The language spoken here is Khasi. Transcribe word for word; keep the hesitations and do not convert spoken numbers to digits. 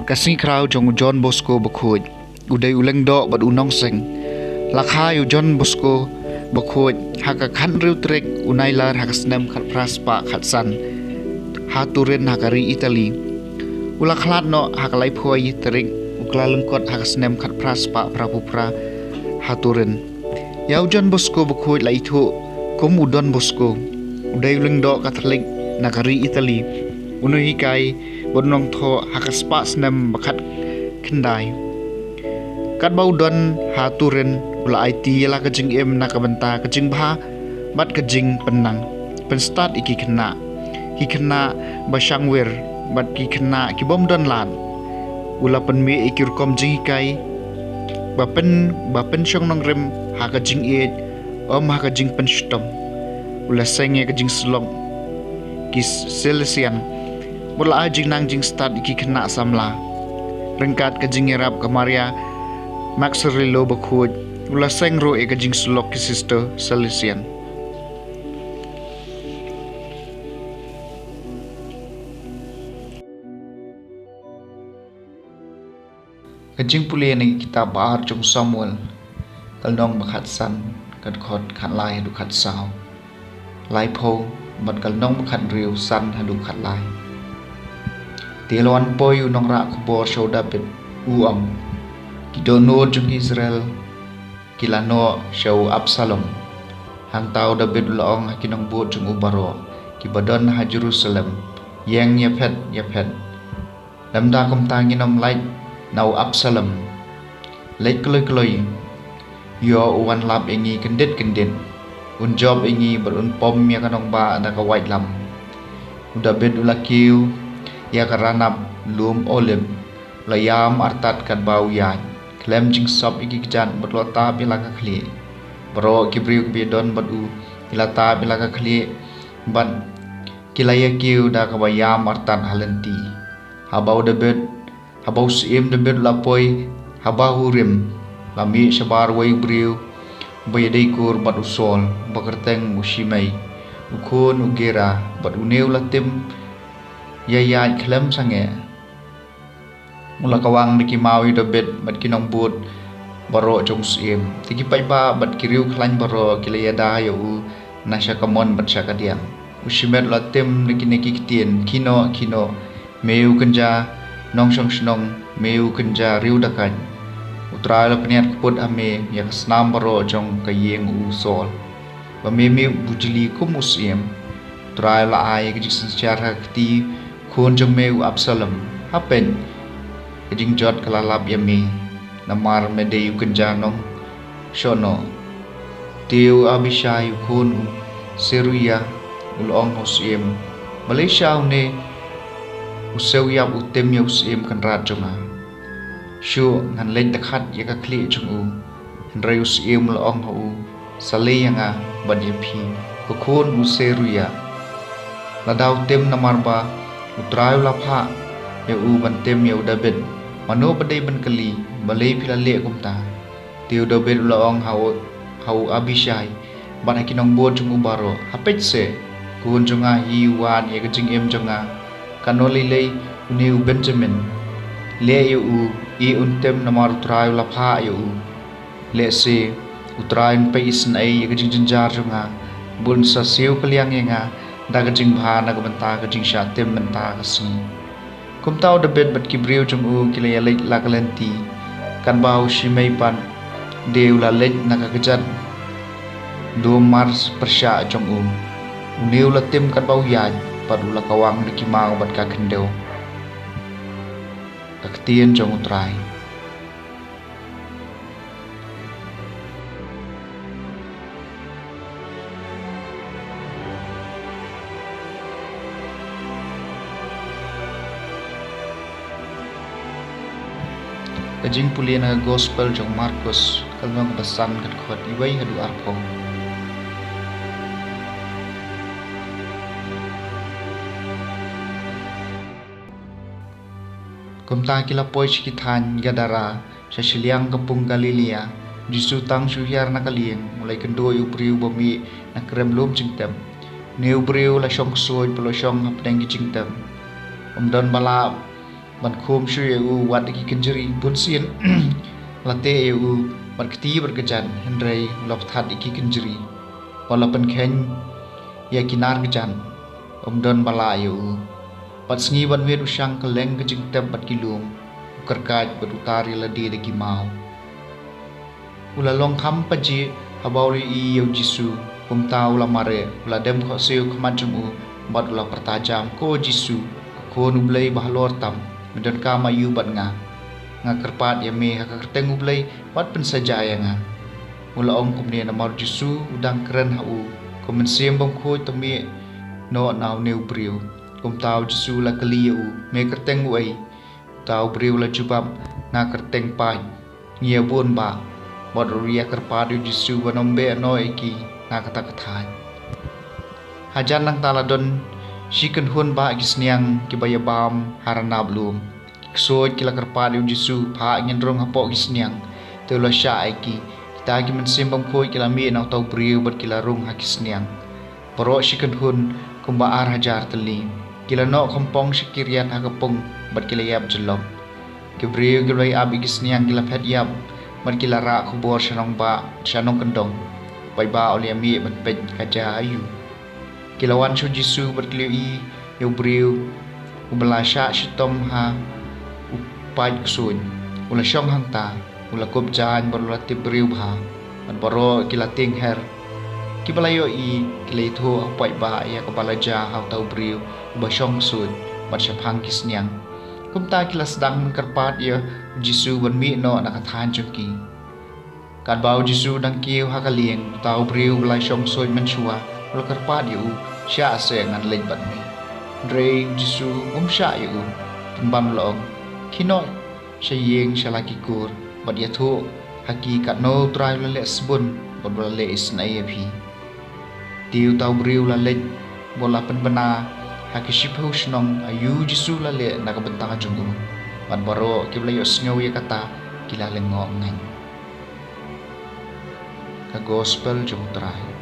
Ka sngi khraw jong u John Bosco Bakhuid, u dei u lyngdoh bad u nongseng. La kha ïa u John Bosco Bakhuid ha ka khathynriew tarik u Nailar ha ka snem khatphra spah khatsan ha Turin ha ka ri Italy. U la khlad noh ha ka laiphew tarik u Kyllalyngkot ha ka snem khatphra spah phraphew phra ha Turin. Ïa u John Bosco Bakhuid la ithuh kum u Don Bosco, u dei u lyngdoh Katholik na ka ri Italy. U nonghikai bad u nongthoh ha ka spah snem ba khatkhyndai. Katba u don ha Turin, u la aiti ïa la ka jingim na ka bynta ka jingbha bad ka jingpynnang. Pynstad ïa ki khynnah, ki khynnah ba shangwir bad ki khynnah ki bym don lad. U la pynmih ïa ki rukom jinghikai ba pyn, ba pynshong nongrim ha ka jingïeit, ym ha ka jingpynshitom. U la seng ïa ka jingsyllok ki Salesian bad la ai jingnang jingstad ïa ki khynnah samla. Ryngkat ka jingïarap ka Maria Mazzarello Bakhuid, u la seng ruh ïa ka jingsyllok ki Sister Salesian. Ka jingpule na ki kitab ba ar jong Samuel, ka lynnong ba khatsan, ka dkhot khatlai haduh khatsaw. Laiphew, bad ka lynnong ba khathynriew, san haduh khatlai. Te la wan poi u nongrah khubor sha u David, u ong: Ki dohnud jong Israel ki la noh sha u Absalom. Hangta u David u la ong ha ki nongbud jong u baroh kiba don ha Jerusalem: Ïeng, ïaphet, ïaphet. Lymda kumta ngin ym lait na u Absalom. Leit kloi kloi. Ïoh u wan lap ïa ngi kyndit kyndit. Un jop ïa ngi bad un pom ïa ka nongbah da ka waitlam. U David u la kiew ïa ka ranab lum Olib, u la ïam artat katba u ïaid. Khlem jingsop ïa ki kjat bad u la tap ïa la ka khlieh. Baroh ki briew kiba ïadon bad u ki la tap ïa la ka khlieh bad ki la ïakiew da kaba ïam artat ha lynti. Haba u David, haba u syiem David u la poi ha Bahurim, la mih shabar uwei u briew uba ïadei kur bad u Saul, uba kyrteng u Shimei, u khun u Gera, bad une u la tim ïaid khlem sangeh. U la kawang da ki maw ïa u David bad ki nongbud baroh jong u syiem. Te ki paidbah bad ki riewkhlaiñ baroh ki la ïada ïa u na sha kamon bad sha kadiang. U shimet u la tim da kine ki ktien: Khie noh, khie noh, me u kynja nongshong shnong, me u kynja riewdakaid. U Trai u la pynïaid kput ha me ïa ka snam baroh jong ka ïing u Saul, ba me mih bujli kum u syiem. U Trai u la ai ka jingsynshar ha ka kti u khun jong me u Absalom. Ha peit, ka jingjot ka la lap ïa me, namar me dei u kynja nongshohnoh. Te u Abishai u khun u Seruia u la ong ha u syiem: Balei sha une u sew ïap u tim ïa u syiem kynrad jong nga? Shuh, ngan leit dkhat ïa ka khlieh jong u. Hynrei u syiem u la ong ha u: Sa leit ïa nga bad ïa phi, ko khun u Seruia. Lada u tim namar ba U Trai u la phah ïa u ban tim ïa u David, mano ba dei ban kylli: Balei phi la leh kumta? Te u David u la ong ha u, ha u Abishai bad ha ki nongbud jong u baroh: Ha peit seh, u khun jong nga hi u wad ïa ka jingim jong nga. Katno lei lei une u Benjamin? Leh ïa u, ïeh un tim namar U Trai u la phah ïa u. Lehse U Trai un peit isynei ïa ka jingjynjar jong nga, bad un sa siew kylliang ïa nga da ka jingbha na ka bynta ka jingshah tim mynta ka sngi. Kumta u David bad ki briew jong u ki la ïaleit la ka lynti. Katba u Shimei pat de u la leit na ka kjat lum mar pyrshah jong u, une u la tim katba u ïaid bad u la kawang da ki maw bad ka khyndew. Ka ktien jong U Trai. Ka jingpule na ka Gospel jong u Markos, ka lynnong ba san, ka dkhot uwei haduh arphew. Kumta ki la poi sha ki thaiñ Gadara, sha shiliang ka pung Galilea. U Jisu tang shu hiar na ka lieng, u la ïakynduh ïa u briew ba mih na krem lum jingtep. Une u briew u la shong ksuid bad u la shong hapdeng ki jingtep. Um don ba lah ban khum shuh ïa u wat ïa ki kynjri. Bunsien la teh ïa u bad kti bad kjat, hynrei u la pthat ïa ki kynjri. Bad la pynkheiñ ïa ki nar kjat, ym don ba lah ïa u. Bad sngi bad miet u shang kylleng ka jingtep bad ki lum, u kyrkait bad u tar ïa lade da ki maw. U la long kham pajih haba u la ïohi ïa u Jisu. Kumta u la mareh, u la dem khohsiew khmat jong u, bad u la pyrta jam, Ko Jisu, ka Khun u Blei ba halor tam, me donkam aiu bad nga? Nga kyrpad ïa me ha ka kyrteng u Blei, bad pynsaja ïa nga. U la ong kumne namar u Jisu u dang kren ha u. Ko Mynsiem Bakhuid, to mih noh na une u briew. Kumta u Jisu u la kylli ïa u, Me kyrteng uei? Uta u briew u la jubab, Nga kyrteng Paid. Ngi ïa bun bah. Bad ruh u la ïa kyrpad ïa u Jisu ban ym beh noh ïa ki na kata ka thaiñ. Hajan nangta la don shi kynhun bah ki sniang kiba ïa bam ha ranab lum. Ki ksuid ki la kyrpad ïa u Jisu, Phah ngin rung hapoh ki sniang. Te u la shah ïa ki. Kita ki Mynsiem Bakhuid ki la mih na uta u briew bad ki la rung ha ki sniang. Baroh shi kynhun kumba ar hajar tylli. Ki la noh khongpong sha ki riat ha ka pung bad ki la ïap jyllop. Ki briew kiba la ïap ïa ki sniang ki la phet ïap bad ki la rah khubor sha nongbah, sha nongkyndong. U paidbah u la ïa mih ban peit ka jia aiu. Ki la wan sha u Jisu bad ki la ïohi ïa u briew uba la shah shitom ha u paid ksuid. U la shong hangta, u la kup jaiñ bad u la tip briew bha. Bad baroh ki la tieng her. Kiba la ïohi ki la ïathuh ha u paidbah ïa kaba la jia ha uta u briew uba shong ksuid bad shaphang ki sniang. Kumta ki la sdang ban kyrpad ïa u Jisu ban mih noh na ka thaiñ jong ki. Katba u Jisu u dang kiew ha ka lieng, uta u briew uba la shong ksuid mynshuwa u la kyrpad ïa u, Shah seh, ngan leit bad me. Hynrei u Jisu um shah ïa u. Pynban u la ong, Khie noh sha ïing sha la ki kur bad ïathuh ha ki katno u Trai u la leh sbun bad u la leh isynei ïa phi. Te uta u briew u la leit bad u la pynbna ha ki shiphew shnong aiu u Jisu u la leh na ka bynta jong u. Bad baroh kiba la ïohsngew ïa kata ki la lyngngoh ngaiñ. Ka Gospel jong u Trai.